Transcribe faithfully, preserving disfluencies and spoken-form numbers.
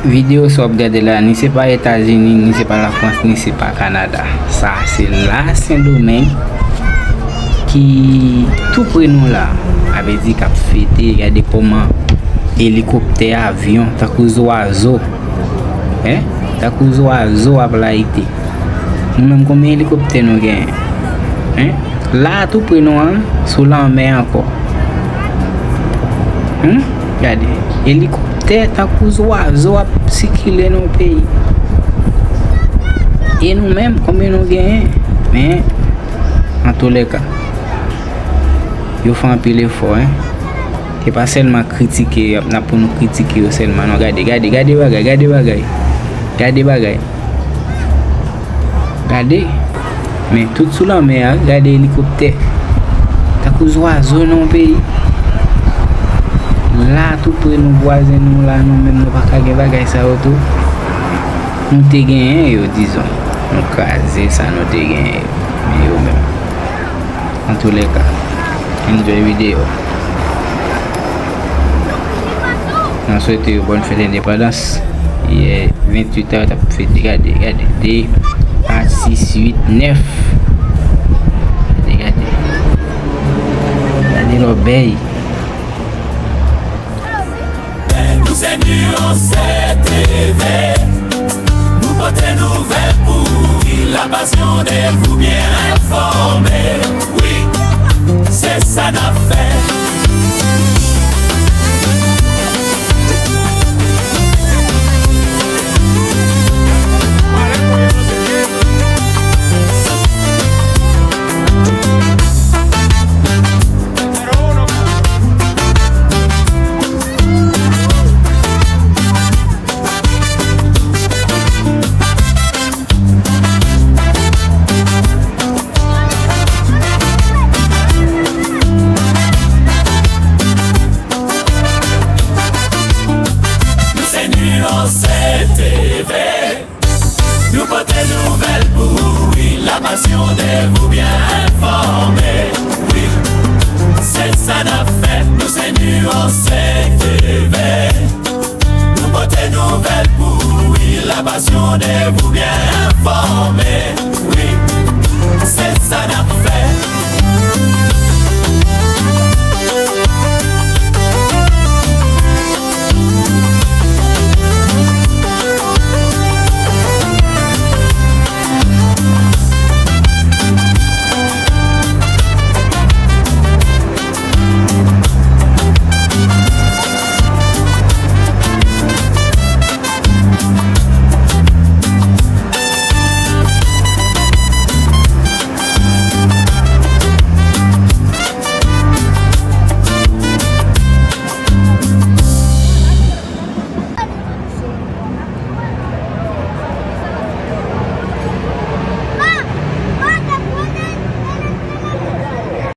Videyo sa w ap gade la, ni se pa Etazini, ni se pa Lafrans, ni se pa Kanada. Sa se la Sendomeng ki tou pre nou la. A vle di k ap fete, gade kòman elikoptè, avyon, tankou zwazo. Hein? Tankou zwazo ap layite. Nou menm, konbyen elikoptè nou genyen? Hein? La a tou pre nou an, sou lanmè ankò. Hein? Gade, elikoptè tankou zwazo ap sikile nan yon peyi. E nou menm, konbyen nou genyen? Men, antoulèka, yo fè anpil efò, hein. Se pa sèlman kritike y ap, n ap pou nou kritike yo sèlman, non. Gade, gade, gade bagay, gade bagay. Gade bagay. Gade. Men tout sou lanmè a, gade elikoptè. Tankou zwazo nan yon peyi. La, tou pre nou, vwazen nou la, nou menm, nou pa ka gen bagay sa yo tou. Nou te genyen yo, dizon. Nou kraze sa nou te genyen yo. Men yo menm. Antoulèka, enjoy videyo. Mwen swete yo bòn fèt endepandans. Yè venntuit a, yo t ap fete, gade, gade, de, kat, sis, uit, nèf. Gade, gade. Gade lòbèy. Nou se Nuance T V. Nou pote nouvèl pou ou, la passion de vous bien informer. Wi, se sa n ap fè.